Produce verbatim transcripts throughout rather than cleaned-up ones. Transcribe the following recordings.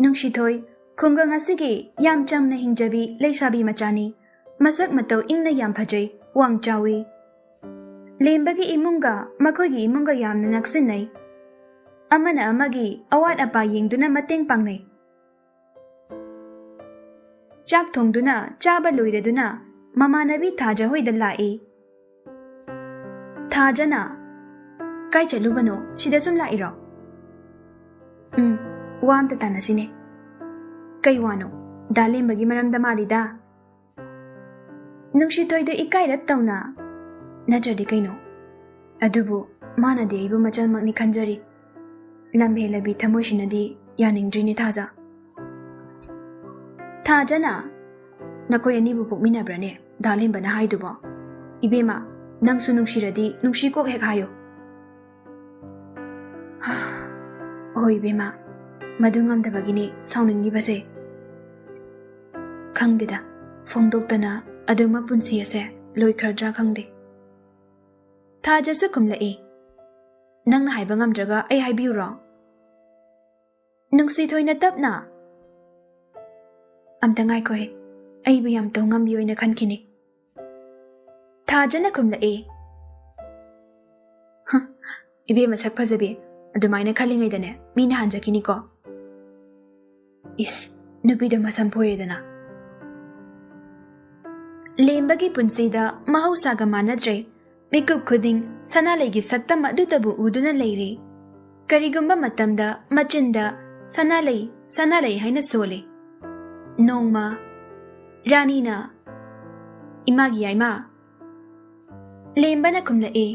ꯅꯨꯡꯁꯤꯊꯣꯏ, ꯈꯨꯡꯒꯪ ꯑꯁꯤꯒꯤ ꯌꯥꯝ ꯆꯝꯅ ꯍꯤꯡꯖꯕꯤ ꯂꯩꯁꯥꯕꯤ ꯃꯆꯥꯅꯤ꯫ ꯃꯁꯛ ꯃꯇꯧ ꯏꯪꯅ ꯌꯥꯝ ꯐꯖꯩ, ꯋꯥꯡ ꯆꯥꯎꯏ꯫ ꯂꯦꯝꯕꯒꯤ ꯏꯃꯨꯡꯒ ꯃꯈꯣꯏꯒꯤ ꯏꯃꯨꯡꯒ ꯌꯥꯝꯅ ꯅꯛꯁꯤꯟꯅꯩ꯫ ꯑꯃꯅ ꯑꯃꯒꯤ ꯑꯋꯥꯠ ꯑꯄꯥ ꯌꯦꯡꯗꯨꯅ ꯃꯇꯦꯡ ꯄꯥꯡꯅꯩ꯫ ꯆꯥꯛ ꯊꯣꯡꯗꯨꯅ ꯆꯥꯕ ꯂꯣꯏꯔꯗꯨꯅ ꯃꯃꯥꯟꯅꯕꯤ ꯊꯥꯖ ꯍꯣꯏꯗ ꯂꯥꯛꯏ꯫ ꯊꯥꯖꯅ, "ꯀꯥꯏ ꯆꯠꯂꯨꯕꯅꯣ? ꯁꯤꯗ ꯁꯨꯝ ꯂꯥꯛꯏꯔꯣ?" "ꯎꯝ, ꯋꯥ ꯑꯝꯇ ꯇꯥꯟꯅꯁꯤꯅꯦ꯫" "ꯀꯩ ꯋꯥꯅꯣ? ꯗꯥ ꯂꯦꯝꯕꯒꯤ ꯃꯔꯝꯗ ꯃꯥꯜꯂꯤꯗ꯫" ꯅꯨꯡꯁꯤꯊꯣꯏꯗꯨ ꯏꯀꯥꯏꯔꯞ ꯇꯧꯅ, "ꯅꯠꯇ꯭ꯔꯗꯤ ꯀꯩꯅꯣ? ꯑꯗꯨꯕꯨ ꯃꯥꯅꯗꯤ ꯑꯩꯕꯨ ꯃꯆꯜꯃꯛꯅꯤ ꯈꯟꯖꯔꯤ꯫ ꯂꯝ ꯍꯦꯜꯂꯕꯤ ꯊꯃꯣꯏꯁꯤꯅꯗꯤ ꯌꯥꯅꯤꯡꯗ꯭ꯔꯤꯅꯦ ꯊꯥꯖ꯫" ꯊꯥꯖꯅ, "ꯅꯈꯣꯏ ꯑꯅꯤꯕꯨ ꯄꯣꯛꯃꯤꯟꯅꯕ꯭ꯔꯅꯦ ꯗꯥ ꯂꯦꯝꯕꯅ ꯍꯥꯏꯗꯨꯕꯣ? ꯏꯕꯦꯝꯃ, ꯅꯪꯁꯨ ꯅꯨꯡꯁꯤꯔꯗꯤ ꯅꯨꯡꯁꯤ ꯀꯣꯛ ꯍꯦꯛ ꯍꯥꯏꯌꯨ꯫" "ꯍꯣꯏ ꯏꯕꯦꯝꯃ, ꯃꯗꯨ ꯉꯝꯗꯕꯒꯤꯅꯤ ꯁꯥꯎꯅꯤꯡꯉꯤꯕꯁꯦ꯫ ꯈꯪꯗꯦꯗ, ꯐꯣꯡꯗꯣꯛꯇꯅ ꯑꯗꯨꯃꯛ ꯄꯨꯟꯁꯤ ꯑꯁꯦ ꯂꯣꯏꯈ꯭ꯔꯗ꯭ꯔꯥ ꯈꯪꯗꯦ꯫" ꯊꯥꯖꯁꯨ ꯈꯨꯝꯂꯛꯏ, "ꯅꯪꯅ ꯍꯥꯏꯕ ꯉꯝꯗ꯭ꯔꯒ ꯑꯩ ꯍꯥꯏꯕꯤꯌꯨꯔꯣ?" ꯅꯨꯡꯁꯤꯊꯣꯏꯅ ꯇꯞꯅ, "ꯑꯝꯇ ꯉꯥꯏꯈꯣꯍꯦ, ꯑꯩꯕꯨ ꯌꯥꯝ ꯇꯧ ꯉꯝꯕꯤ ꯑꯣꯏꯅ ꯈꯟꯈꯤꯅꯤ꯫" ꯊꯥꯖꯅ ꯈꯨꯝꯂꯛꯏ, "ꯍ, ꯏꯕꯦꯝꯃ ꯁꯛ ꯐꯖꯕꯤ, ꯑꯗꯨꯃꯥꯏꯅ ꯈꯜꯂꯤꯉꯩꯗꯅꯦ ꯃꯤꯅ ꯍꯥꯟꯖꯈꯤꯅꯤꯀꯣ꯫ ꯏꯁ, ꯅꯨꯄꯤꯗꯣ ꯃꯁꯝ ꯐꯣꯏꯔꯦꯗꯅ꯫" ꯂꯦꯝꯕꯒꯤ ꯄꯨꯟꯁꯤꯗ ꯃꯍꯧꯁꯥꯒ ꯃꯥꯟꯅꯗ꯭ꯔꯦ꯫ ꯃꯤꯀꯨꯞ ꯈꯨꯗꯤꯡ ꯁꯅꯥꯂꯩꯒꯤ ꯁꯛꯇꯝ ꯑꯗꯨꯇꯕꯨ ꯎꯗꯨꯅ ꯂꯩꯔꯦ꯫ ꯀꯔꯤꯒꯨꯝꯕ ꯃꯇꯝꯗ ꯃꯆꯤꯟꯗ "ꯁꯅꯥꯂꯩ, ꯁꯅꯥꯂꯩ" ꯍꯥꯏꯅ ꯁꯣꯜꯂꯤ꯫ ꯅꯣꯡꯃ ꯔꯥꯅꯤꯅ, "ꯏꯃꯥꯒꯤ ꯌꯥꯏꯃ?" ꯂꯦꯝꯕꯅ ꯈꯨꯝꯂꯛꯏ,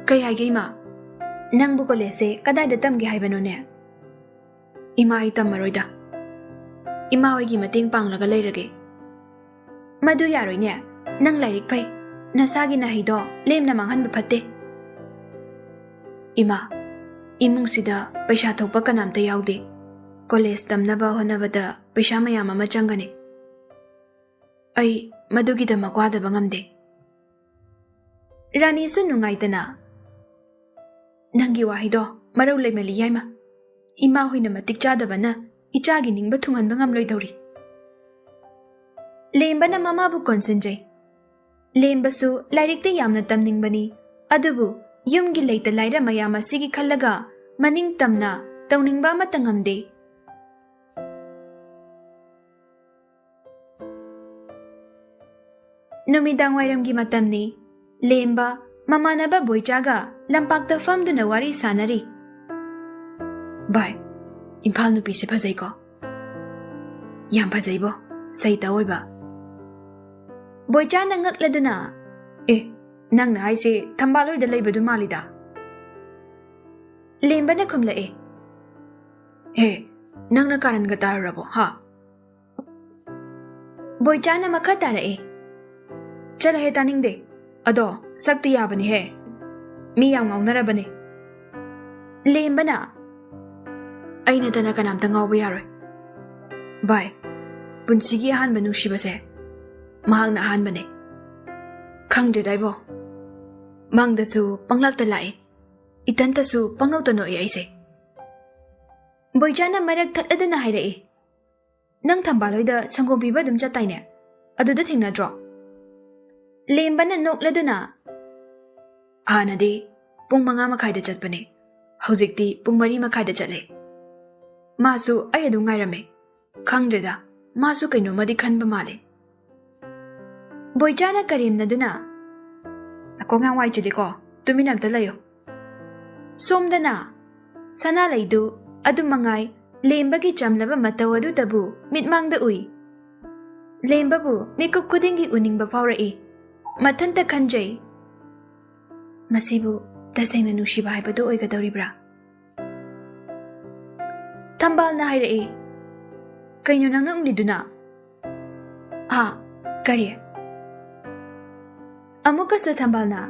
"ꯀꯩ ꯍꯥꯏꯒꯦ ꯏꯃꯥ? ꯅꯪꯕꯨ ꯀꯣꯂꯦꯖꯁꯦ ꯀꯗꯥꯏꯗ ꯇꯝꯒꯦ ꯍꯥꯏꯕꯅꯣꯅꯦ?" "ꯏꯃꯥ, ꯑꯩ ꯇꯝꯃꯔꯣꯏꯗ꯫ ꯏꯃꯥ ꯍꯣꯏꯒꯤ ꯃꯇꯦꯡ ꯄꯥꯡꯂꯒ ꯂꯩꯔꯒꯦ꯫" "ꯃꯗꯨ ꯌꯥꯔꯣꯏꯅꯦ꯫ ꯅꯪ ꯂꯥꯏꯔꯤꯛ ꯐꯩ꯫ ꯅꯁꯥꯒꯤ ꯅꯍꯩꯗꯣ ꯂꯦꯝꯅ ꯃꯥꯡꯍꯟꯕ ꯐꯠꯇꯦ꯫" "ꯏꯃꯥ, ꯏꯃꯨꯡꯁꯤꯗ ꯄꯩꯁꯥ ꯊꯣꯛꯄ ꯀꯅꯥꯝꯇ ꯌꯥꯎꯗꯦ꯫ ꯀꯣꯂꯦꯖ ꯇꯝꯅꯕ ꯍꯣꯠꯅꯕꯗ ꯄꯩꯁꯥ ꯃꯌꯥꯝ ꯑꯃ ꯆꯪꯒꯅꯤ꯫ ꯑꯩ ꯃꯗꯨꯒꯤꯗꯃꯛ ꯋꯥꯗꯕ ꯉꯝꯗꯦ꯫" ꯔꯥꯅꯤꯁꯨ ꯅꯨꯡꯉꯥꯏꯇꯅ, "ꯅꯪꯒꯤ ꯋꯥꯍꯩꯗꯣ ꯃꯔꯧ ꯂꯩꯃꯜꯂꯤ ꯌꯥꯏꯃ꯫ ꯏꯃꯥ ꯍꯣꯏꯅ ꯃꯇꯤꯛ ꯆꯥꯗꯕꯅ ꯏꯆꯥꯒꯤ ꯅꯤꯡꯕ ꯊꯨꯡꯍꯟꯕ ꯉꯝꯂꯣꯏꯗꯧꯔꯤ꯫ ꯂꯦꯝꯕꯅ ꯃꯃꯥꯕꯨ ꯀꯣꯟꯁꯤꯟꯖꯩ꯫ ꯂꯦꯝꯕꯁꯨ ꯂꯥꯏꯔꯤꯛꯇꯤ ꯌꯥꯝꯅ ꯇꯝꯅꯤꯡꯕꯅꯤ, ꯑꯗꯨꯕꯨ ꯌꯨꯝꯒꯤ ꯂꯩꯇ ꯂꯥꯏꯔ ꯃꯌꯥꯝ ꯑꯁꯤꯒꯤ ꯈꯜꯂꯒ ꯃꯅꯤꯡ ꯇꯝꯅ ꯇꯧꯅꯤꯡꯕ ꯑꯃꯠꯇ ꯉꯝꯗꯦ꯫ ꯅꯨꯃꯤꯗꯥꯡ ꯋꯥꯏꯔꯝꯒꯤ ꯃꯇꯝꯅꯤ꯫ ꯂꯦꯝꯕ ꯃꯃꯥꯟꯅꯕ ꯕꯣꯏꯆꯥꯒ ꯂꯝꯄꯥꯛꯇ ꯐꯝꯗꯨꯅ ꯋꯥꯔꯤ ꯁꯥꯟꯅꯔꯤ꯫ "ꯚꯥꯏ, ꯏꯝꯐꯥꯜ ꯅꯨꯄꯤꯁꯦ ꯐꯖꯩꯀꯣ?" "ꯌꯥꯝ ꯐꯖꯩꯕꯣ, ꯁꯩꯇ ꯑꯣꯏꯕ꯫" ꯕꯣꯏꯆꯥꯅ ꯉꯛꯂꯗꯨꯅ, "ꯑꯦ, ꯅꯪꯅ ꯍꯥꯏꯁꯦ ꯊꯝꯕꯥꯜ ꯍꯣꯏꯗ ꯂꯩꯕꯗꯨ ꯃꯥꯜꯂꯤꯗ?" ꯂꯦꯝꯕꯅ ꯈꯨꯝꯂꯛꯑꯦ, "ꯍꯦ, ꯅꯪꯅ ꯀꯥꯔꯟꯒ ꯇꯥꯔꯨꯔꯕꯣ, ꯍꯥ?" ꯕꯣꯏꯆꯥꯅ ꯃꯈꯥ ꯇꯥꯔꯛꯑꯦ, "ꯆꯠꯂꯍꯦ, ꯇꯥꯅꯤꯡꯗꯦ꯫ ꯑꯗꯣ ꯁꯛꯇꯤ ꯌꯥꯕꯅꯤꯍꯦ, ꯃꯤ ꯌꯥꯝ ꯉꯥꯎꯅꯔꯕꯅꯦ꯫" ꯂꯦꯝꯕꯅ, "ꯑꯩ ꯅꯠꯇꯅ ꯀꯅꯥꯝꯇ ꯉꯥꯎꯕ ꯌꯥꯔꯣꯏ꯫ ꯚꯥꯏ, ꯄꯨꯟꯁꯤꯒꯤ ꯑꯍꯥꯟꯕ ꯅꯨꯡꯁꯤꯕꯁꯦ ꯃꯍꯥꯛꯅ ꯑꯍꯥꯟꯕꯅꯦ꯫ ꯈꯪꯗ꯭ꯔꯦꯗ ꯏꯕꯣ, ꯃꯪꯗꯁꯨ ꯄꯪꯂꯥꯛꯇ ꯂꯥꯛꯏ, ꯏꯊꯟꯇꯁꯨ ꯄꯪꯅꯣꯛꯇ ꯅꯣꯛꯏ ꯑꯩꯁꯦ꯫" ꯕꯣꯏꯆꯥꯅ ꯃꯔꯛ ꯊꯠꯂꯗꯨꯅ ꯍꯥꯏꯔꯛꯏ, "ꯅꯪ ꯊꯝꯕꯥꯜ ꯍꯣꯏꯗ ꯁꯪꯒꯣꯝ ꯄꯤꯕ ꯑꯗꯨꯝ ꯆꯠꯇꯥꯏꯅꯦ? ꯑꯗꯨꯗ ꯊꯦꯡꯅꯗ꯭ꯔꯣ?" ꯂꯦꯝꯕꯅ ꯅꯣꯛꯂꯗꯨꯅ, "ꯍꯥꯟꯅꯗꯤ ꯄꯨꯡ ꯃꯉꯥ ꯃꯈꯥꯏꯗ ꯆꯠꯄꯅꯦ, ꯍꯧꯖꯤꯛꯇꯤ ꯄꯨꯡ ꯃꯔꯤ ꯃꯈꯥꯏꯗ ꯆꯠꯂꯦ꯫ ꯃꯥꯁꯨ ꯑꯩ ꯑꯗꯨꯝ ꯉꯥꯏꯔꯝꯃꯦ꯫ ꯈꯪꯗ꯭ꯔꯦꯗ, ꯃꯥꯁꯨ ꯀꯩꯅꯣꯝꯃꯗꯤ ꯈꯟꯕ ꯃꯥꯜꯂꯦ꯫" ꯕꯣꯏꯆꯥꯅ ꯀꯔꯦꯝꯅꯗꯨꯅ, "ꯅꯥꯀꯣꯡ ꯌꯥꯝ ꯋꯥꯏ ꯆꯤꯜꯂꯤꯀꯣ, ꯇꯨꯃꯤꯟꯅ ꯑꯝꯇ ꯂꯩꯌꯨ꯫" ꯁꯣꯝꯗꯅ ꯁꯅꯥꯂꯩꯗꯨ ꯑꯗꯨ ꯃꯉꯥꯏ ꯂꯦꯝꯕꯒꯤ ꯆꯝꯂꯕ ꯃꯇꯧ ꯑꯗꯨꯗꯕꯨ ꯃꯤꯠꯃꯥꯡꯗ ꯎꯏ꯫ ꯂꯦꯝꯕꯕꯨ ꯃꯤꯀꯨꯞ ꯈꯨꯗꯤꯡꯒꯤ ꯎꯅꯤꯡꯕ ꯐꯥꯎꯔꯛꯏ꯫ ꯃꯊꯟꯇ ꯈꯟꯖꯩ, "ꯃꯁꯤꯕꯨ ꯇꯁꯦꯡꯅ ꯅꯨꯡꯁꯤꯕ ꯍꯥꯏꯕꯗꯨ ꯑꯣꯏꯒꯗꯧꯔꯤꯕ꯭ꯔꯥ?" ꯊꯝꯕꯥꯜꯅ ꯍꯥꯏꯔꯛꯏ, "ꯀꯩꯅꯣ ꯅꯪꯅ ꯎꯪꯂꯤꯗꯨꯅ?" "ꯍꯥ? ꯀꯔꯤ?" ꯑꯃꯨꯛꯀꯁꯨ ꯊꯝꯕꯥꯜꯅ,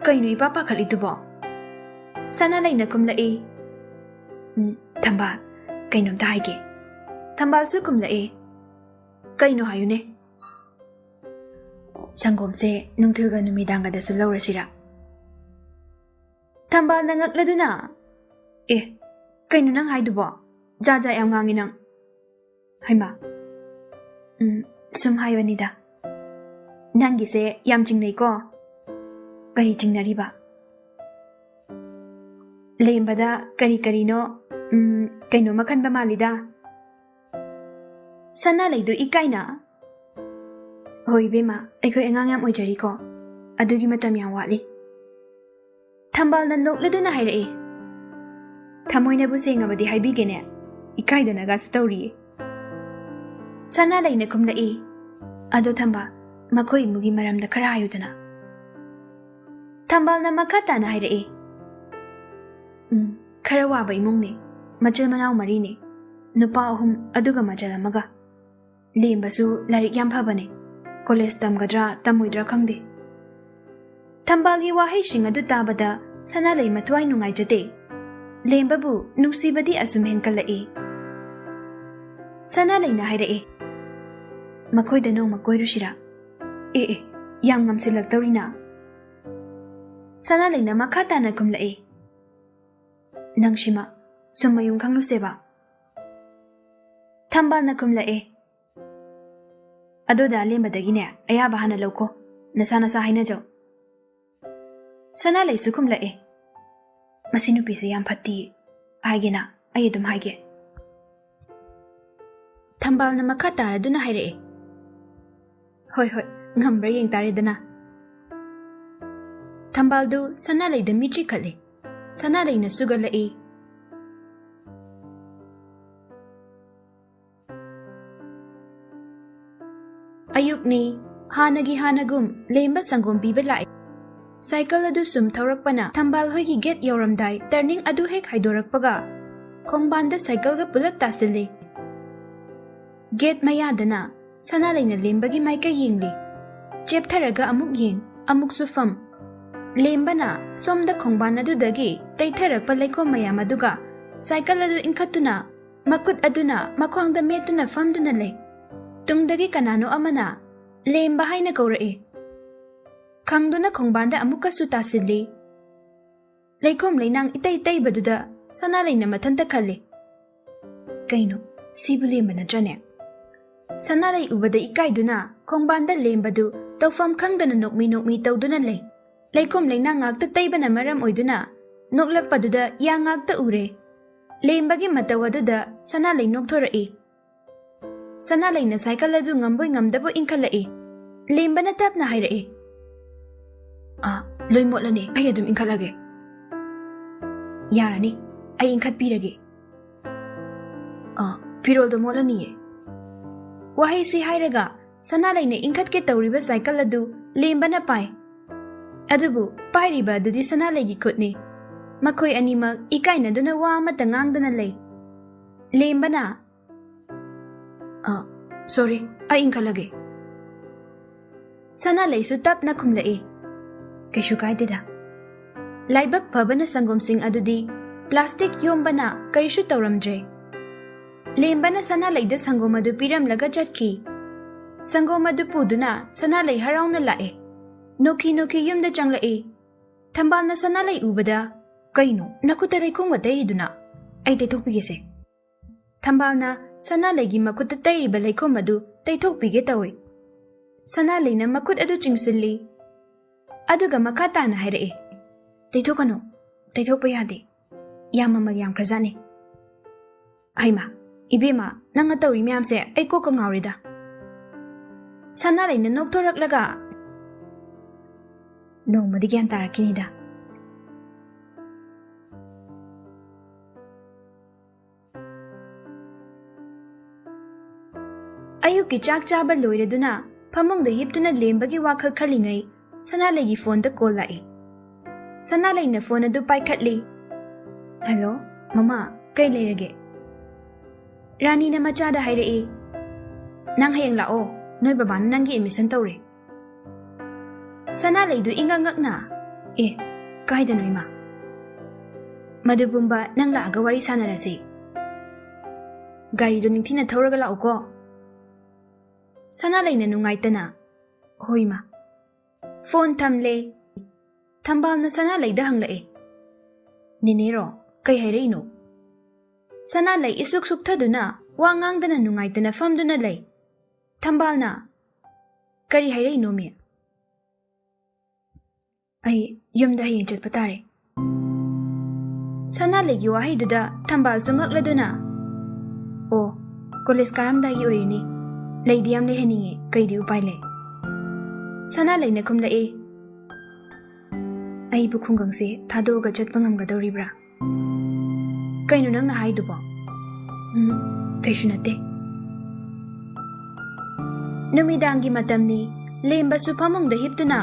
"ꯀꯩꯅꯣ ꯏꯄꯥ ꯄꯥꯈꯠꯂꯤꯗꯨꯕꯣ?" ꯁꯅꯥꯂꯩꯅ ꯈꯨꯝꯂꯛꯏ, "ꯎꯝ, ꯊꯝꯕꯥꯜ, ꯀꯩꯅꯣꯝꯇ ꯍꯥꯏꯒꯦ꯫" ꯊꯝꯕꯥꯜꯁꯨ ꯈꯨꯝꯂꯛꯏ, "ꯀꯩꯅꯣ ꯍꯥꯏꯌꯨꯅꯦ?" "ꯁꯪꯒꯣꯝꯁꯦ ꯅꯨꯡꯊꯤꯜꯒ ꯅꯨꯃꯤꯗꯥꯡꯒꯗꯁꯨ ꯂꯧꯔꯁꯤꯔꯥ?" ꯊꯝꯕꯥꯜꯅ ꯉꯛꯂꯗꯨꯅ, "ꯑꯦ, ꯀꯩꯅꯣ ꯅꯪ ꯍꯥꯏꯗꯨꯕꯣ? ꯖꯥꯠ ꯖꯥꯠ ꯌꯥꯝ ꯉꯥꯡꯉꯤ ꯅꯪ꯫ ꯍꯩꯃꯥ꯫ ꯎꯝ, ꯁꯨꯝ ꯍꯥꯏꯕꯅꯤꯗ꯫ ꯅꯪꯒꯤꯁꯦ ꯌꯥꯝ ꯆꯤꯡꯅꯩꯀꯣ꯫ ꯀꯔꯤ ꯆꯤꯡꯅꯔꯤꯕ? ꯂꯦꯝꯕꯗ ꯀꯔꯤ ꯀꯔꯤꯅꯣ, ꯎꯝ, ꯀꯩꯅꯣꯝꯃ ꯈꯟꯕ ꯃꯥꯜꯂꯤꯗ꯫ ꯁꯅꯥꯂꯩꯗꯨ ꯏꯀꯥꯏꯅ, "ꯍꯣꯏ ꯏꯕꯦꯝꯃ, ꯑꯩꯈꯣꯏ ꯑꯉꯥꯡ ꯌꯥꯝ ꯑꯣꯏꯖꯔꯤꯀꯣ꯫ ꯑꯗꯨꯒꯤ ꯃꯇꯝ ꯌꯥꯝ ꯋꯥꯠꯂꯤ꯫" ꯊꯝꯕꯥꯜꯅ ꯅꯣꯛꯂꯗꯨꯅ ꯍꯥꯏꯔꯛꯏ꯫ "ꯊꯃꯣꯏꯅꯕꯨ ꯁꯦꯡꯉꯕꯗꯤ ꯍꯥꯏꯕꯤꯒꯦꯅꯦ, ꯏꯀꯥꯏꯗꯅꯒꯁꯨ ꯇꯧꯔꯤꯌꯦ꯫" ꯁꯅꯥꯂꯩꯅ ꯈꯨꯝꯂꯛꯏ꯫ "ꯑꯗꯣ ꯊꯝꯕꯥꯜ, ꯃꯈꯣꯏ ꯏꯃꯨꯡꯒꯤ ꯃꯔꯝꯗ ꯈꯔ ꯍꯥꯏꯌꯨꯗꯅ꯫" ꯊꯝꯕꯥꯜꯅ ꯃꯈꯥ ꯇꯥꯅ ꯍꯥꯏꯔꯛꯏ꯫ "ꯎꯝ, ꯈꯔ ꯋꯥꯕ ꯏꯃꯨꯡꯅꯤ꯫ ꯃꯆꯤꯜ ꯃꯅꯥꯎ ꯃꯔꯤꯅꯤ꯫ ꯅꯨꯄꯥ ꯑꯍꯨꯝ, ꯑꯗꯨꯒ ꯃꯆꯜ ꯑꯃꯒ꯫ ꯂꯦꯝꯕꯁꯨ ꯂꯥꯏꯔꯤꯛ ꯌꯥꯝ ꯐꯕꯅꯤ꯫ ꯀꯣꯂꯦꯖ ꯇꯝꯒꯗ꯭ꯔꯥ, ꯇꯝꯃꯣꯏꯗ꯭ꯔꯥ ꯈꯪꯗꯦ꯫" ꯊꯝꯕꯥꯜꯒꯤ ꯋꯥꯍꯩꯁꯤꯡ ꯑꯗꯨ ꯇꯥꯕꯗ ꯁꯅꯥꯂꯩ ꯃꯊ꯭ꯋꯥꯏ ꯅꯨꯡꯉꯥꯏꯖꯗꯦ꯫ ꯂꯦꯝꯕꯕꯨ ꯅꯨꯡꯁꯤꯕꯗꯤ ꯑꯁꯨꯝ ꯍꯦꯟꯀꯠꯂꯛꯏ꯫ ꯁꯅꯥꯂꯩꯅ ꯍꯥꯏꯔꯛꯏ, "ꯃꯈꯣꯏꯗ ꯅꯣꯡꯃ ꯀꯣꯏꯔꯨꯁꯤꯔꯥ?" "ꯑꯦ ꯑꯦ, ꯌꯥꯝ ꯉꯝꯁꯤꯜꯂꯛꯇꯧꯔꯤꯅ꯫" ꯁꯅꯥꯂꯩꯅ ꯃꯈꯥ ꯇꯥꯅ ꯈꯨꯝꯂꯛꯏ, "ꯅꯪꯁꯤꯃ ꯁꯨꯝ ꯃꯌꯨꯝ ꯈꯪꯂꯨꯁꯦꯕ꯫" ꯊꯝꯕꯥꯜꯅ ꯈꯨꯝꯂꯛꯑꯦ, "ꯑꯗꯣ ꯗꯥ ꯂꯦꯝꯕꯗꯒꯤꯅꯦ ꯑꯌꯥꯕ ꯍꯥꯟꯅ ꯂꯧꯀꯣ, ꯅꯁꯥ ꯅꯁꯥ ꯍꯥꯏꯅꯖꯧ꯫" ꯁꯅꯥꯂꯩꯁꯨ ꯈꯨꯝꯂꯛꯑꯦ, "ꯃꯁꯤ ꯅꯨꯄꯤꯁꯦ ꯌꯥꯝ ꯐꯠꯇꯤꯌꯦ, ꯍꯥꯏꯒꯦꯅ, ꯑꯩ ꯑꯗꯨꯝ ꯍꯥꯏꯒꯦ꯫" ꯊꯝꯕꯥꯜꯅ ꯃꯈꯥ ꯇꯥꯔꯗꯨꯅ ꯍꯥꯏꯔꯛꯑꯦ, "ꯍꯣꯏ ꯍꯣꯏ, ꯉꯝꯕ꯭ꯔꯥ ꯌꯦꯡ ꯇꯥꯔꯦꯗꯅ꯫" ꯊꯝꯕꯥꯜꯗꯨ ꯁꯅꯥꯂꯩꯗ ꯃꯤꯠ ꯆꯤꯈꯠꯂꯦ꯫ ꯁꯅꯥꯂꯩꯅ ꯁꯨꯒꯠꯂꯛꯏ꯫ ꯑꯌꯨꯛꯅꯤ꯫ ꯍꯥꯟꯅꯒꯤ ꯍꯥꯟꯅꯒꯨꯝ ꯂꯦꯝꯕ ꯁꯪꯒꯣꯝ ꯄꯤꯕ ꯂꯥꯛꯏ꯫ ꯁꯥꯏꯀꯜ ꯑꯗꯨ ꯁꯨꯝ ꯊꯧꯔꯛꯄꯅ ꯊꯝꯕꯥꯜ ꯍꯣꯏꯒꯤ ꯒꯦꯠ ꯌꯧꯔꯝꯗꯥꯏ ꯇꯔꯅꯤꯡ ꯑꯗꯨ ꯍꯦꯛ ꯍꯥꯏꯗꯣꯔꯛꯄꯒ ꯈꯣꯡꯕꯥꯟꯗ ꯁꯥꯏꯀꯜꯒ ꯄꯨꯂꯞ ꯇꯥꯁꯤꯜꯂꯤ꯫ ꯒꯦꯠ ꯃꯌꯥꯗꯅ ꯁꯅꯥꯂꯩꯅ ꯂꯦꯝꯕꯒꯤ ꯃꯥꯏꯀꯩ ꯌꯦꯡꯂꯤ꯫ ꯆꯦꯞꯊꯔꯒ ꯑꯃꯨꯛ ꯌꯦꯡ, ꯑꯃꯨꯛꯁꯨ ꯐꯝ꯫ ꯂꯦꯝꯕꯅ ꯁꯣꯝꯗ ꯈꯣꯡꯕꯥꯟ ꯑꯗꯨꯗꯒꯤ ꯇꯩꯊꯔꯛꯄ ꯂꯩꯈꯣꯝ ꯃꯌꯥꯝ ꯑꯗꯨꯒ ꯁꯥꯏꯀꯜ ꯑꯗꯨ ꯏꯟꯈꯠꯇꯨꯅ ꯃꯈꯨꯠ ꯑꯗꯨꯅ ꯃꯈ꯭ꯋꯥꯡꯗ ꯃꯦꯠꯇꯨꯅ ꯐꯝꯗꯨꯅ ꯂꯩ꯫ ꯇꯨꯡꯗꯒꯤ ꯀꯅꯥꯅꯣ ꯑꯃꯅ "ꯂꯦꯝꯕ" ꯍꯥꯏꯅ ꯀꯧꯔꯛꯏ꯫ ꯈꯪꯗꯨꯅ ꯈꯣꯡꯕꯥꯟꯗ ꯑꯃꯨꯛꯀꯁꯨ ꯇꯥꯁꯤꯜꯂꯤ꯫ ꯂꯩꯈꯣꯝ ꯂꯩꯅꯥꯡ ꯏꯇꯩ ꯇꯩꯕꯗꯨꯗ ꯁꯅꯥꯂꯩꯅ ꯃꯊꯟꯇ ꯈꯜꯂꯤ꯫ "ꯀꯩꯅꯣ, ꯁꯤꯕꯨ ꯂꯦꯝꯕ ꯅꯠꯇ꯭ꯔꯅꯦ?" ꯁꯅꯥꯂꯩ ꯎꯕꯗ ꯏꯀꯥꯏꯗꯨꯅ ꯈꯣꯡꯕꯥꯟꯗ ꯂꯦꯝꯕꯗꯨ ꯇꯧꯐꯝ ꯈꯪꯗꯅ ꯅꯣꯛꯃꯤ ꯅꯣꯛꯃꯤ ꯇꯧꯗꯨꯅ ꯂꯩ꯫ ꯂꯩꯈꯣꯝ ꯂꯩꯅꯥꯡ ꯉꯥꯛꯇ ꯇꯩꯕꯅ ꯃꯔꯝ ꯑꯣꯏꯗꯨꯅ ꯅꯣꯛꯂꯛꯄꯗꯨꯗ ꯌꯥ ꯉꯥꯛꯇ ꯎꯔꯦ꯫ ꯂꯦꯝꯕꯒꯤ ꯃꯇꯧ ꯑꯗꯨꯗ ꯁꯅꯥꯂꯩ ꯅꯣꯛꯊꯣꯔꯛꯏ꯫ ꯁꯅꯥꯂꯩꯅ ꯁꯥꯏꯀꯜ ꯑꯗꯨ ꯉꯝꯕꯣꯏ ꯉꯝꯗꯕꯣꯏ ꯏꯟꯈꯠꯂꯛꯏ꯫ ꯂꯦꯝꯕꯅ ꯇꯞꯅ ꯍꯥꯏꯔꯛꯏ, "ꯑꯥ, ꯂꯣꯏ ꯃꯣꯠꯂꯅꯤ, ꯑꯩ ꯑꯗꯨꯝ ꯏꯟꯈꯠꯂꯒꯦ꯫" "ꯌꯥꯔꯅꯤ, ꯑꯩ ꯏꯟꯈꯠꯄꯤꯔꯒꯦ꯫" "ꯑꯥ, ꯐꯤꯔꯣꯜꯗꯣ ꯃꯣꯠꯂꯅꯤꯌꯦ꯫" ꯋꯥꯍꯩꯁꯤ ꯍꯥꯏꯔꯒ ꯁꯅꯥꯂꯩꯅ ꯏꯟꯈꯠꯀꯦ ꯇꯧꯔꯤꯕ ꯁꯥꯏꯀꯜ ꯑꯗꯨ ꯂꯦꯝꯕꯅ ꯄꯥꯏ꯫ ꯑꯗꯨꯕꯨ ꯄꯥꯏꯔꯤꯕ ꯑꯗꯨꯗꯤ ꯁꯅꯥꯂꯩꯒꯤ ꯈꯨꯠꯅꯤ꯫ ꯃꯈꯣꯏ ꯑꯅꯤꯃꯛ ꯏꯀꯥꯏꯅꯗꯨꯅ ꯋꯥ ꯑꯃꯠꯇ ꯉꯥꯡꯗꯅ ꯂꯩ꯫ ꯂꯦꯝꯕꯅ, "ꯑ, ꯁꯣꯔꯤ, ꯑꯩ ꯏꯟꯈꯠꯂꯒꯦ꯫" ꯁꯅꯥꯂꯩꯁꯨ ꯇꯞꯅ ꯈꯨꯝꯂꯛꯏ, "ꯀꯩꯁꯨ ꯀꯥꯏꯗꯦꯗ꯫" ꯂꯥꯏꯕꯛ ꯐꯕꯅ ꯁꯪꯒꯣꯝꯁꯤꯡ ꯑꯗꯨꯗꯤ ꯄ꯭ꯂꯥꯁꯇꯤꯛ ꯌꯣꯝꯕꯅ ꯀꯔꯤꯁꯨ ꯇꯧꯔꯝꯗ꯭ꯔꯦ꯫ ꯂꯦꯝꯕꯅ ꯁꯅꯥꯂꯩꯗ ꯁꯪꯒꯣꯝ ꯑꯗꯨ ꯄꯤꯔꯝꯂꯒ ꯆꯠꯈꯤ꯫ ꯁꯪꯒꯣꯝ ꯑꯗꯨ ꯄꯨꯗꯨꯅ ꯁꯅꯥꯂꯩ ꯍꯔꯥꯎꯅ ꯂꯥꯛꯑꯦ꯫ ꯅꯣꯛꯈꯤ ꯅꯣꯛꯈꯤ ꯌꯨꯝꯗ ꯆꯪꯂꯛꯏ꯫ ꯊꯝꯕꯥꯜꯅ ꯁꯅꯥꯂꯩ ꯎꯕꯗ, "ꯀꯩꯅꯣ, ꯅꯈꯨꯠꯇ ꯂꯩꯈꯣꯝꯒ ꯇꯩꯔꯤꯗꯨꯅ? ꯑꯩ ꯇꯩꯊꯣꯛꯄꯤꯒꯦꯁꯦ꯫" ꯊꯝꯕꯥꯜꯅ ꯁꯅꯥꯂꯩꯒꯤ ꯃꯈꯨꯠꯇ ꯇꯩꯔꯤꯕ ꯂꯩꯈꯣꯝ ꯑꯗꯨ ꯇꯩꯊꯣꯛꯄꯤꯒꯦ ꯇꯧꯏ꯫ ꯁꯅꯥꯂꯩꯅ ꯃꯈꯨꯠ ꯑꯗꯨ ꯆꯤꯡꯁꯤꯜꯂꯤ꯫ ꯑꯗꯨꯒ ꯃꯈꯥ ꯇꯥꯅ ꯍꯥꯏꯔꯛꯏ, "ꯇꯩꯊꯣꯛꯀꯅꯨ, ꯇꯩꯊꯣꯛꯄ ꯌꯥꯗꯦ꯫ ꯌꯥꯝ ꯃꯃꯜ ꯌꯥꯝꯈ꯭ꯔꯖꯥꯠꯅꯤ꯫" "ꯍꯩꯃꯥ, ꯏꯕꯦꯝꯃ, ꯅꯪꯅ ꯇꯧꯔꯤ ꯃꯌꯥꯝꯁꯦ ꯑꯩ ꯀꯣꯛꯀ ꯉꯥꯎꯔꯦꯗ꯫" ꯁꯅꯥꯂꯩꯅ ꯅꯣꯛꯊꯣꯔꯛꯂꯒ, "ꯅꯣꯡꯃꯗꯤ ꯒ꯭ꯌꯥꯟ ꯇꯥꯔꯛꯈꯤꯅꯤꯗ꯫" ꯑꯌꯨꯛꯀꯤ ꯆꯥꯛ ꯆꯥꯕ ꯂꯣꯏꯔꯗꯨꯅ ꯐꯃꯨꯡꯗ ꯍꯤꯞꯇꯨꯅ ꯂꯦꯝꯕꯒꯤ ꯋꯥꯈꯜ ꯈꯜꯂꯤꯉꯩ ꯁꯅꯥꯂꯩꯒꯤ ꯐꯣꯟꯗ ꯀꯣꯜ ꯂꯥꯛꯏ꯫ ꯁꯅꯥꯂꯩꯅ ꯐꯣꯟ ꯑꯗꯨ ꯄꯥꯏꯈꯠꯂꯤ꯫ "ꯍꯜꯂꯣ, ꯃꯃꯥ, ꯀꯩ ꯂꯩꯔꯒꯦ?" ꯔꯥꯅꯤꯅ ꯃꯆꯥꯗ ꯍꯥꯏꯔꯛꯏ, "ꯅꯪ ꯍꯌꯦꯡ ꯂꯥꯛꯑꯣ, ꯅꯣꯏ ꯕꯕꯥꯅ ꯅꯪꯒꯤ ꯑꯦꯗꯃꯤꯁꯟ ꯇꯧꯔꯦ꯫" ꯁꯅꯥꯂꯩꯗꯨ ꯏꯉꯛ ꯉꯛꯅ, "ꯑꯦ, ꯀꯥꯏꯗꯅꯣ ꯏꯃꯥ?" "ꯃꯗꯨ ꯄꯨꯝꯕ ꯅꯪ ꯂꯥꯛꯑꯒ ꯋꯥꯔꯤ ꯁꯥꯟꯅꯔꯁꯤ꯫ ꯒꯥꯔꯤꯗꯨ ꯅꯤꯡꯊꯤꯅ ꯊꯧꯔꯒ ꯂꯥꯛꯎꯀꯣ꯫" ꯁꯅꯥꯂꯩꯅ ꯅꯨꯡꯉꯥꯏꯇꯅ, "ꯍꯣꯏ ꯏꯃꯥ꯫" ꯐꯣꯟ ꯊꯝꯂꯦ꯫ ꯊꯝꯕꯥꯜꯅ ꯁꯅꯥꯂꯩꯗ ꯍꯪꯂꯛꯑꯦ, "ꯅꯦꯅꯦꯔꯣ, ꯀꯩ ꯍꯥꯏꯔꯛꯏꯅꯣ? ꯁꯅꯥꯂꯩ ꯏꯁꯨꯛ ꯁꯨꯛꯊꯗꯨꯅ ꯋꯥ ꯉꯥꯡꯗꯅ ꯅꯨꯡꯉꯥꯏꯇꯅ ꯐꯝꯗꯨꯅ ꯂꯩ꯫ ꯊꯝꯕꯥꯜꯅ, "ꯀꯔꯤ ꯍꯥꯏꯔꯛꯏꯅꯣꯃꯤ?" "ꯑꯩ ꯌꯨꯝꯗ ꯍꯌꯦꯡ ꯆꯠꯄ ꯇꯥꯔꯦ꯫" ꯁꯅꯥꯂꯩꯒꯤ ꯋꯥꯍꯩꯗꯨꯗ ꯊꯝꯕꯥꯜꯁꯨ ꯉꯛꯂꯗꯨꯅ, "ꯑꯣ, ꯀꯣꯂꯦꯖ ꯀꯥꯔꯝꯗꯥꯏꯒꯤ ꯑꯣꯏꯔꯤꯅꯤ꯫ ꯂꯩꯗꯤ ꯌꯥꯝ ꯂꯩꯍꯟꯅꯤꯡꯉꯦ, ꯀꯩꯗꯤ ꯎꯄꯥꯏ ꯂꯩ?" ꯁꯅꯥꯂꯩꯅ ꯈꯨꯝꯂꯛꯏ, "ꯑꯩꯕꯨ ꯈꯨꯡꯒꯪꯁꯦ ꯊꯥꯗꯣꯛꯑꯒ ꯆꯠꯄ ꯉꯝꯒꯗꯧꯔꯤꯕ꯭ꯔꯥ?" "ꯀꯩꯅꯣ ꯅꯪꯅ ꯍꯥꯏꯗꯨꯕꯣ?" "ꯎꯝ, ꯀꯩꯁꯨ ꯅꯠꯇꯦ꯫" ꯅꯨꯃꯤꯗꯥꯡꯒꯤ ꯃꯇꯝꯅꯤ꯫ ꯂꯦꯝꯕꯁꯨ ꯐꯃꯨꯡꯗ ꯍꯤꯞꯇꯨꯅ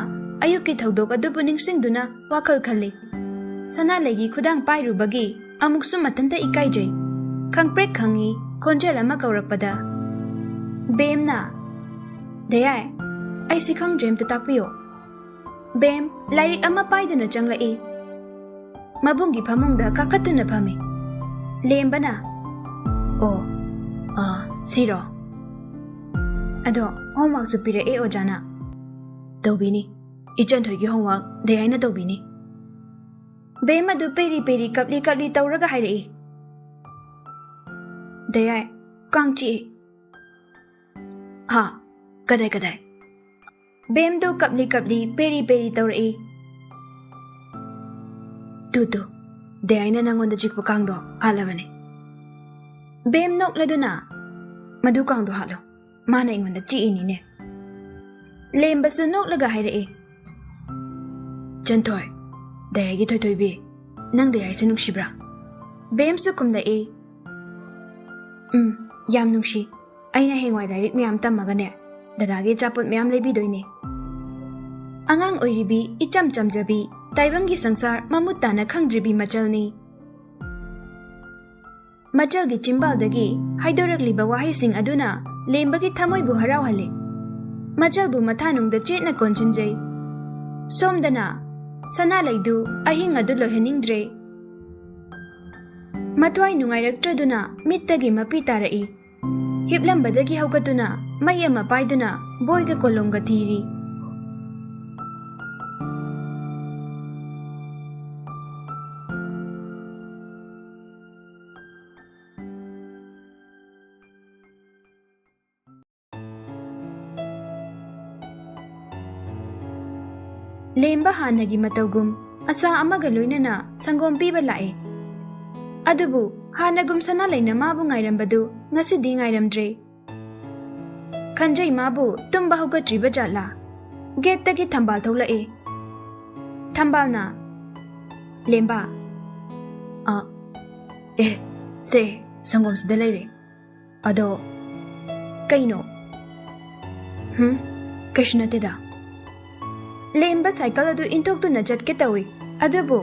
ꯑꯌꯨꯛꯀꯤ ꯊꯧꯗꯣꯛ ꯑꯗꯨꯕꯨ ꯅꯤꯡꯁꯤꯡꯗꯨꯅ ꯋꯥꯈꯜ ꯈꯜꯂꯤ꯫ ꯁꯅꯥꯂꯩꯒꯤ ꯈꯨꯗꯥꯡ ꯄꯥꯏꯔꯨꯕꯒꯤ ꯑꯃꯨꯛꯁꯨ ꯃꯊꯟꯇ ꯏꯀꯥꯏꯖꯩ꯫ ꯈꯪꯄ꯭ꯔꯦꯛ ꯈꯪꯉꯤ ꯈꯣꯟꯖꯦꯜ ꯑꯃ ꯀꯧꯔꯛꯄꯗ, "ꯕꯦꯝꯅ꯫" "ꯗꯌꯥꯏ, ꯑꯩꯁꯦ ꯈꯪꯗ꯭ꯔꯦ, ꯑꯝꯇ ꯇꯥꯛꯄꯤꯌꯣ꯫" ꯕꯦꯝ ꯂꯥꯏꯔꯤꯛ ꯑꯃ ꯄꯥꯏꯗꯨꯅ ꯆꯪꯂꯛꯏ꯫ ꯃꯕꯨꯡꯒꯤ ꯐꯃꯨꯡꯗ ꯀꯥꯈꯠꯇꯨꯅ ꯐꯝꯃꯤ꯫ ꯂꯦꯝꯕꯅ, "ꯑꯣ, ꯑꯥ, ꯁꯤꯔꯣ? ꯑꯗꯣ homeworkꯁꯨ ꯄꯤꯔꯛꯑꯦ ꯑꯣꯖꯥꯅ꯫" "ꯇꯧꯕꯤꯅꯤ꯫ ꯏꯆꯟꯊꯣꯏꯒꯤ homework ꯗꯌꯥꯏꯅ ꯇꯧꯕꯤꯅꯤ꯫" ꯕꯦꯝ ꯑꯗꯨ ꯄꯦꯔꯤ ꯄꯦꯔꯤ ꯀꯞꯂꯤ ꯀꯞꯂꯤ ꯇꯧꯔꯒ ꯍꯥꯏꯔꯛꯏ꯫ "ꯗꯌꯥꯏ, ꯀꯥꯡ ꯆꯤꯛꯏ꯫" "ꯍꯥ? ꯀꯗꯥꯏ ꯀꯗꯥꯏ?" ꯕꯦꯝꯗꯨ ꯀꯞꯂꯤ ꯀꯞꯂꯤ ꯄꯦꯔꯤ ꯄꯦꯔꯤ ꯇꯧꯔꯛꯏ꯫ "ꯇꯨ ꯇꯨ, ꯗꯌꯥꯏꯅ ꯅꯪꯉꯣꯟꯗ ꯆꯤꯛꯄ ꯀꯥꯡꯗꯣ ꯍꯥꯠꯂꯕꯅꯦ꯫" ꯕꯦꯝ ꯅꯣꯛꯂꯗꯨꯅ, "ꯃꯗꯨ ꯀꯥꯡꯗꯣ ꯍꯥꯠꯂꯣ, ꯃꯥꯅ ꯑꯩꯉꯣꯟꯗ ꯆꯤꯛꯏꯅꯤꯅꯦ꯫" ꯂꯦꯝꯕꯁꯨ ꯅꯣꯛꯂꯒ ꯍꯥꯏꯔꯛꯏ, "ꯆꯟꯊꯣꯏ, ꯗꯌꯥꯏꯒꯤ ꯊꯣꯏꯊꯣꯏꯕꯤ, ꯅꯪ ꯗꯌꯥꯏꯁꯦ ꯅꯨꯡꯁꯤꯕ꯭ꯔꯥ?" ꯕꯦꯝꯁꯨ ꯈꯨꯝꯂꯛꯏ, "ꯎꯝ, ꯌꯥꯝ ꯅꯨꯡꯁꯤ꯫ ꯑꯩꯅ ꯍꯌꯦꯡꯋꯥꯏ ꯂꯥꯏꯔꯤꯛ ꯃꯌꯥꯝ ꯇꯝꯃꯒꯅꯦ, ꯗꯗꯥꯒꯤ ꯑꯆꯥꯄꯣꯠ ꯃꯌꯥꯝ ꯂꯩꯕꯤꯗꯣꯏꯅꯦ꯫" ꯑꯉꯥꯡ ꯑꯣꯏꯔꯤꯕꯤ, ꯏꯆꯝ ꯆꯝꯖꯕꯤ, ꯇꯥꯏꯕꯪꯒꯤ ꯁꯪꯁꯥꯔ ꯃꯃꯨꯠ ꯇꯥꯅ ꯈꯪꯗ꯭ꯔꯤꯕꯤ ꯃꯆꯜꯅꯤ꯫ ꯃꯆꯜꯒꯤ ꯆꯤꯝꯕꯥꯜꯗꯒꯤ ꯍꯥꯏꯗꯣꯔꯛꯂꯤꯕ ꯋꯥꯍꯩꯁꯤꯡ ꯑꯗꯨꯅ ꯂꯦꯝꯕꯒꯤ ꯊꯃꯣꯏꯕꯨ ꯍꯔꯥꯎꯍꯜꯂꯤ꯫ ꯃꯆꯜꯕꯨ ꯃꯊꯥꯅꯨꯡꯗ ꯆꯦꯠꯅ ꯀꯣꯟꯁꯤꯟꯖꯩ꯫ ꯁꯣꯝꯗꯅ ꯁꯅꯥꯂꯩꯗꯨ ꯑꯍꯤꯡ ꯑꯗꯨ ꯂꯣꯏꯍꯟꯅꯤꯡꯗ꯭ꯔꯦ꯫ ꯃꯊ꯭ꯋꯥꯏ ꯅꯨꯡꯉꯥꯏꯔꯛꯇ꯭ꯔꯗꯨꯅ ꯃꯤꯠꯇꯒꯤ ꯃꯄꯤ ꯇꯥꯔꯛꯏ꯫ ꯍꯤꯞꯂꯝꯕꯗꯒꯤ ꯍꯧꯒꯠꯇꯨꯅ ꯃꯩ ꯑꯃ ꯄꯥꯏꯗꯨꯅ ꯕꯣꯏꯒ ꯀꯣꯂꯣꯝꯒ ꯊꯤꯔꯤ꯫ ꯂꯦꯝꯕ ꯍꯥꯟꯅꯒꯤ ꯃꯇꯧꯒꯨꯝ ꯑꯁꯥ ꯑꯃꯒ ꯂꯣꯏꯅꯅ ꯁꯪꯒꯣꯝ ꯄꯤꯕ ꯂꯥꯛꯑꯦ꯫ ꯑꯗꯨꯕꯨ ꯍꯥꯟꯅꯒꯨꯝ ꯁꯅꯥꯂꯩꯅ ꯃꯥꯕꯨ ꯉꯥꯏꯔꯝꯕꯗꯨ ꯉꯁꯤꯗꯤ ꯉꯥꯏꯔꯝꯗ꯭ꯔꯦ꯫ ꯈꯟꯖꯩ ꯃꯥꯕꯨ ꯇꯨꯝꯕ ꯍꯧꯒꯠꯇ꯭ꯔꯤꯕ ꯖꯥꯠꯂꯥ? ꯒꯦꯠꯇꯒꯤ ꯊꯝꯕꯥꯜ ꯊꯣꯛꯂꯛꯑꯦ꯫ ꯊꯝꯕꯥꯜꯅ, "ꯂꯦꯝꯕ, ꯑ, ꯑꯦ, ꯁꯦ, ꯁꯪꯒꯣꯝꯁꯤꯗ ꯂꯩꯔꯦ꯫ ꯑꯗꯣ, ꯀꯩꯅꯣ? ꯍꯨꯝ? ꯀꯩꯁꯨ ꯅꯠꯇꯦꯗ꯫" ꯂꯦꯝꯕ ꯁꯥꯏꯀꯜ ꯑꯗꯨ ꯏꯟꯊꯣꯛꯇꯨꯅ ꯆꯠꯀꯦ ꯇꯧꯏ, ꯑꯗꯨꯕꯨ